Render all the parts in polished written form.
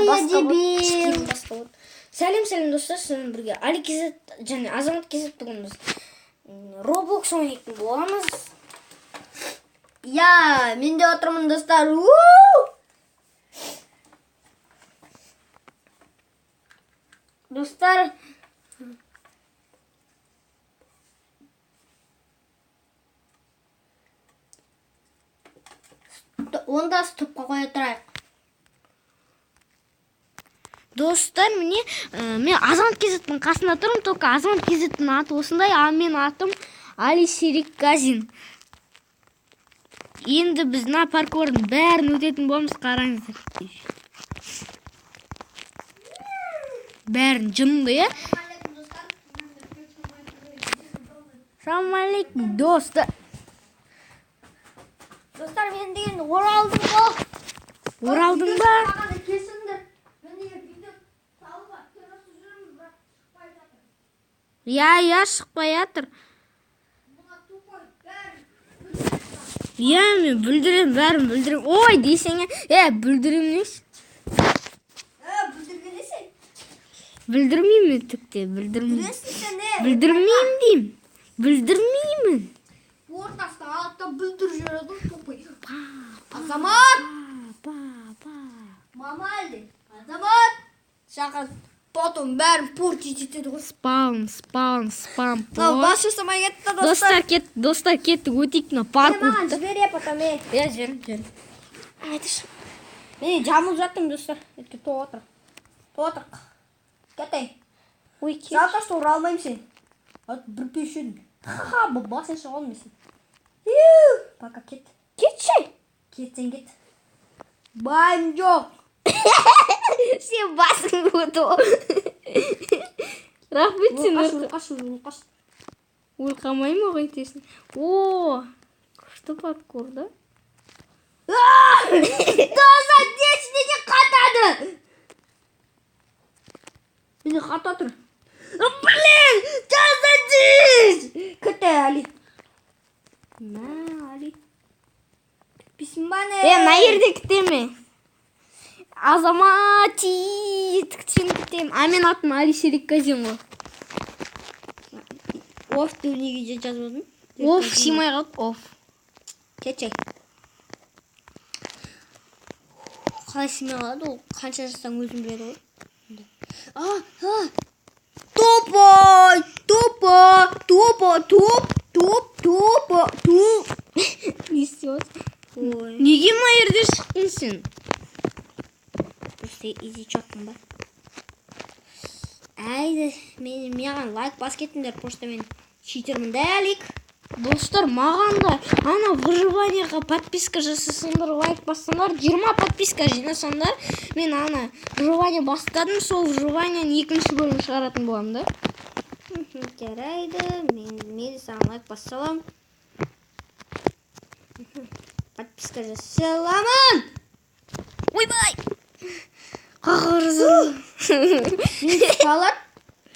Басқа дебил. Кішкене басқа болады. Сәлем, сәлем, достар, сіздермен бірге Али KZ және Азамат KZ. Бүгін біз Roblox ойнайтын боламыз. Я, мен де отырмын, достар. Уу! Достар, Онда стопқа қоя тұрайық. Достар, міне, мен Азамат KZ-тің қасында тұрмын, только Азамат KZ-тің аты осындай, ал менің атым Али Серикгазин. Енді біз мына паркурдың бәрін өтетін боламыз, қараңыздар. Бәрін жынды, иә? Салам алейкум, достар. Достар, мен деген оралдым ғой. Оралдың ба? Маған кешіріңдер. Мен деген видео салуға тырысып жүрмін, бірақ шықпай жатыр. Иә, иә, шықпай жатыр. Мына тупой бәрін. Иә, мен бүлдірем, бәрін бүлдірем. Ой, десең, е, бүлдірем несі? Ә, бүлдірген сен. Бүлдірмеймін мен түкте, бүлдірмеймін. Бүлдіресің сен, е. Бүлдірмеймін деймін. Бүлдірмеймін. Ортасына алады да бүлдіріп жібереді ғой, тупой. Азамат! Па, па. Мама әлде. Азамат! Саған потом бәрін портить етеді ғой. Спаун, спаун, спам. Мынау бас жасамай кетті, достар. Достар, кет, достар, кеттік, өтейік мына Маған паркурды. жібер, потом, е. Иә, жіберім, жіберім. Айтышы. Мен жамылып жаттым, достар. Өтке тоқ отыр. Тоқ отыр. Кетей. Ой, кет. Жалко, что ұра алмаймын сені. Вот бір пешен. Ха-ха, бұл басын шыға алмайсың. Ю, пока кет. Кетші. Кетсең кет. Байым жоқ. Сен басың өтіп. Рахмет сен. Қаш, қаш, қаш. Өлқамаймын ғой қайтесің. О, күшті паркур, да? Достар, неге қатады? Мені қата тұр. Блин, жаза. Кете, Али. Мә, Али. Күтпейсің ба не? Е, мына жерде күтеме. Азамат, сені күтемін. А мен атым Али Серикгазин ғой. Оф деп неге жазбадың? Оф, сыймай қалды, оф. Кетші. Қалай сыймай қалады ол? Қанша жазсаң өзің біледі ғой. А, а. Тупой, тупо, тупо, туп, туп, тупо, туп. Не істеп отырсың? Ой. Неге мына жерде шықтың сен? Просто изи чоттым ба? Әйді, мен маған лайк басып кетіңдер, просто мен читермін да, Алик. Достар, маған да ана выживанияға подписка жасасаңдар, лайк бассаңдар, 20 подписка жинасаңдар, мен ана выживание бастадым, сол выживанияның екінші бөлімін шығаратын боламын да. Жарайды, мен де саған лайк баса саламын. Подписка жасай саламын. Ойбай! Қағырзы. Мен ұсталады.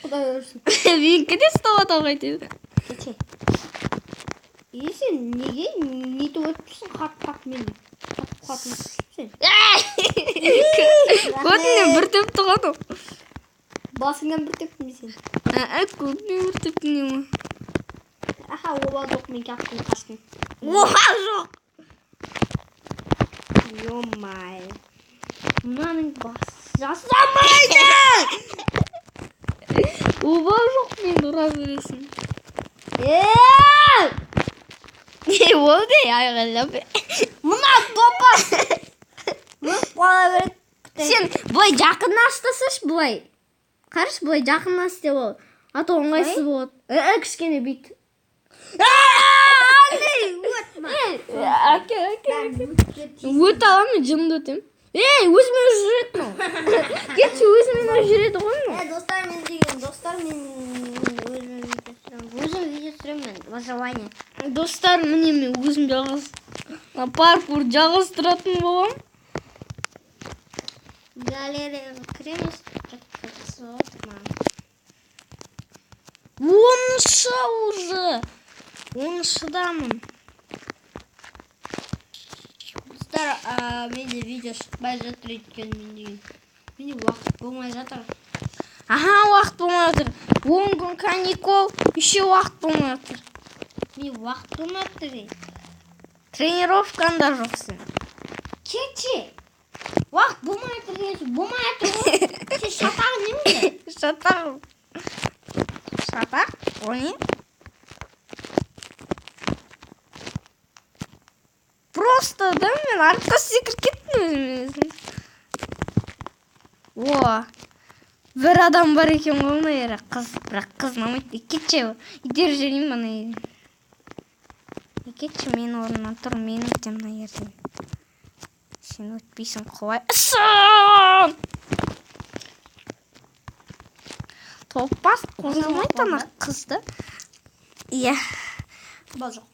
Құдай ұрсын. Менікі де ұсталады ағай деді. Кетші. Е, сен неге нетіп өтіпсің қат-қат мені? Қат-қат сен. Көтіңнен бір тепті ғой анау. Басыңнан бір тептім сен. Ә, көтіңнен бір тептің не ма? Аха, оба жоқ, мен кеттім, қаштым. Оха, жоқ. Ё-май. Мынаның басы жасамайды! Оба жоқ, мен ұра бересің. Е! Не болды, айғайлап? Мына топас! Өліп қала береді. Сен былай жақыннан ұстасашы, былай. Қарашы, былай жақыннан істеп ал. А то ыңғайсыз болады. Ә, кішкене бүйт. Әке, әке, әке. Өте аламын, мен жынды өтемін. Ей, өзімен өзі жүреді мынау. Кетші, өзімен өзі жүреді ғой мынау. Е, достар, мен деген, достар, мен өзім видео түсіремін. Өзім видео түсіремін мен, выживание. Достар, міне мен өзім жалғыз. Мына паркур жалғыз тұратын боламын. Галереяға кіреміз. 10-шы уже. 10-шыдамын. Достар, менде видео шықпай жатыр, өйткені мен деген Менде уақыт болмай жатыр. Аха, уақыт болмай жатыр. 10 күн каникул, еще уақыт болмай жатыр. Менде уақыт болмай жатыр. Тренировкаң да жоқ сен. Кетші. Уақыт болмай жатыр деген болмай жатыр ғой. Сен шатағың немене? Шатақ. Шатақ? О не? Просто да, мен артқа секіріп кеттім өзім. О, бір адам бар екен ғой мына жерде, қыз, бірақ қыз ұнамайды. Кетші, итеріп жіберейін ба ана жерден. Кетші, менің орнымнан тұр, мен өтемін мына жерден. Сен өтпейсің, құлай. Топас қозғалмайды ана қызды. Иә. Бал жоқ.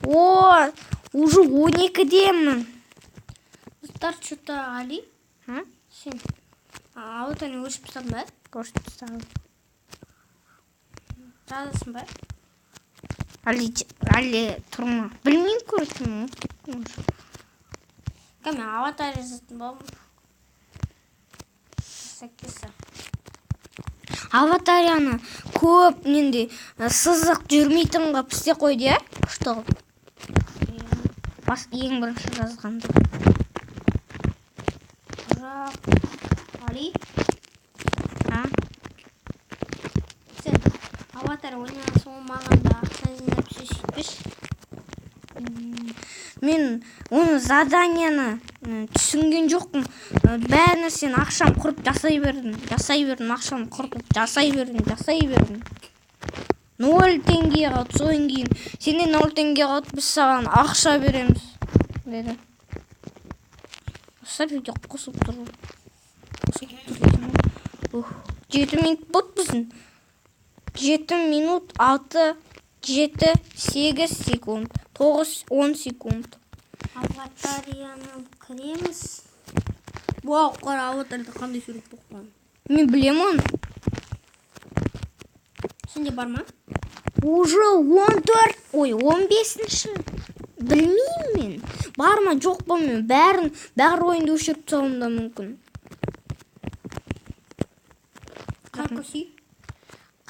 О, уже 12-демін. Достар, что-то Али, сен аватарыңды өшіріп тастадың ба? Өшіріп тастадым. Жазасың ба? Әлі тұрма. Білмеймін, короче, ұмытып кеттім уже. Мен аватар жазатын боламын. Сәкесі. Аватарияны көп нендей сызық жүрмейтін қылып істеп қойды, иә? Күшті қылып. Бас ең бірінші жазғанды. Бірақ Али, А? сен аватар ойнаған соң маған да ақша жинап сөйтпеші. Мен оны заданияны түсінген жоқпын. Бәр нәрсені ақшам құрып жасай бердім. Жасай бердім, ақшам құртып жасай бердім, жасай бердім. 0 теңге қалды, содан кейін сенде 0 теңге қалды, біз саған ақша береміз деді. Достар, видео қосылып тұр. Қосылып тұр екен. Ух, 7 минут болды біздің. 7 минут 6, 7, 8 секунд, 9, 10 секунд. Аватарияны кіреміз. Вау, қара, аватарда қандай сурет болып қалған? Мен білемін оны. Сенде бар ма? Уже 14, ой, 15-ші. Білмеймін мен. Бар ма, жоқ па, мен бәрі ойынды өшіріп тастауым да мүмкін. Қара көсей.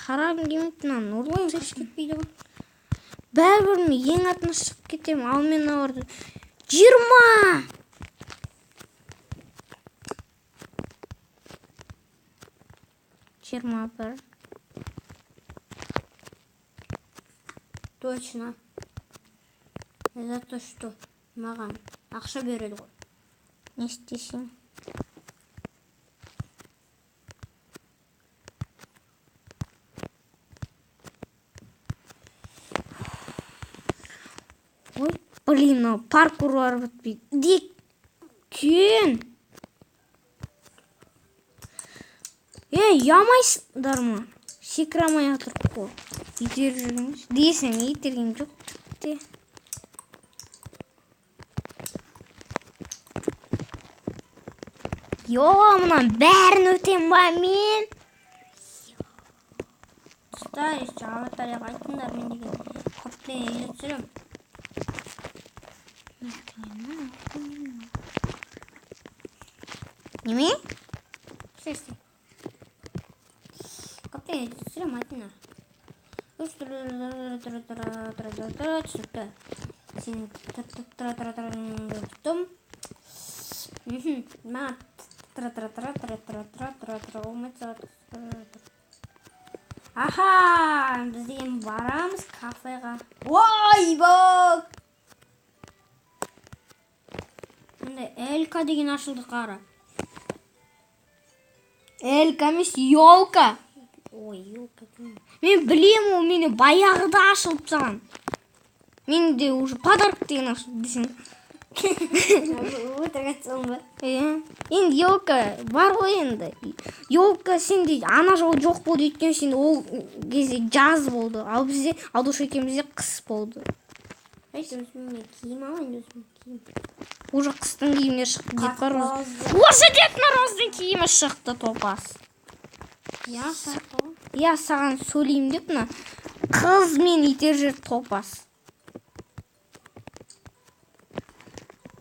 Қарағым келмейді мынаны, Ойын қашып кетпейді ғой. Бәрібір мен ең артына шығып кетемін. Ал мен оларды 20! 21. Точно. За то, что маған ақша береді ғой. Не істесең? Ой, блин, мынау паркурлар бітпейді. Дек, күйін. Ей, ұямайсыңдар ма? Секіре алмай жатыр қой. Итеріп жүрміз. Дейсің, итерген жоқ те. Йо, мынаның бәрін өтем ба мен? Достар, еще аватарияға айтыңдар, мен деген көптен видео түсіремін. Неме? Сесте. Көптен видео түсіремін, айтыңдар. Түсінікті. Сен тұттым. Маған Аха, біз деген барамыз кафеға. Ойбай! Мында Элька деген ашылды, қара. Элька емес, елка. Ой, елка. Мен білемін, ол мені баяғыда ашылып тастаған. Менде уже подарок деген ашылды десең. Өтірік айтсаң ба? Иә. Енді елка бар ғой енді. Елка сенде ана жолы жоқ болды, өйткені сенде ол кезде жаз болды. Ал бізде, Алдош екеумізде қыс болды. Айт, өзіме киім алайын, өзіме киім. Уже қыстың киімдері шықты, Дед Мороз. Қатты. Уже Дед Мороздың киімі шықты, топас. Я саған. Я саған сөйлеймін деп мына қыз мен итеріп жүр топас.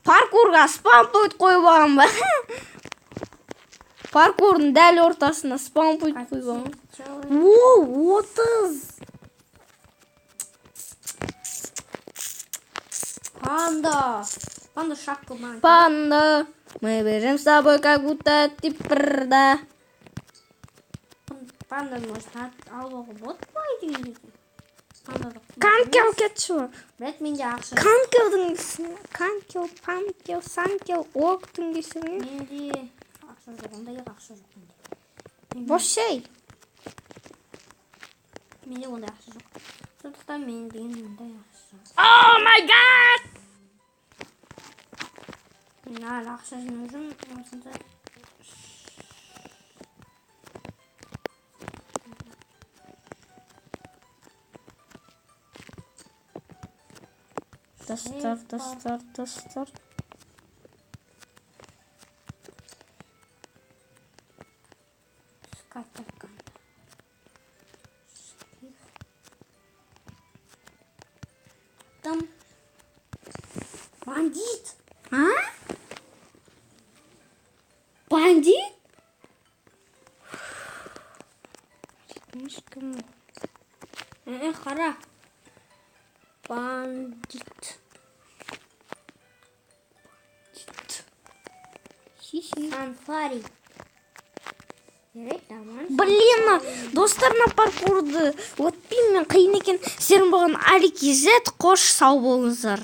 Паркурға спам пойнт қойып алған ба? Паркурдың дәл ортасына спаун пойнт қойған. О, 30. Панда. Панда шапка маған. Панда, мы бежим с тобой, как будто ты. Панда может алуға болады ма деген екен. Панда. Канкел кетші. Блять, менде ақша. Канкелдің канкел, панкел, санкел, октың кесірінен. Менде ақша жоқ, ондай ақша жоқ менде. Бос шей. Менде ондай ақша жоқ. Сондықтан мен деген ондай ақша жоқ. Oh my God! Мен әлі ақша жинап жүрмін. Осында Достар, достар, достар. Скатер. Там бандит. А? Бандит? Қара. Бандит. Хи-хи. Санфари. Жарайды, нормально. Блин, достар, мына паркурды өтпеймін мен, қиын екен. Сіздермен болған Али KZ, қош сау болыңыздар.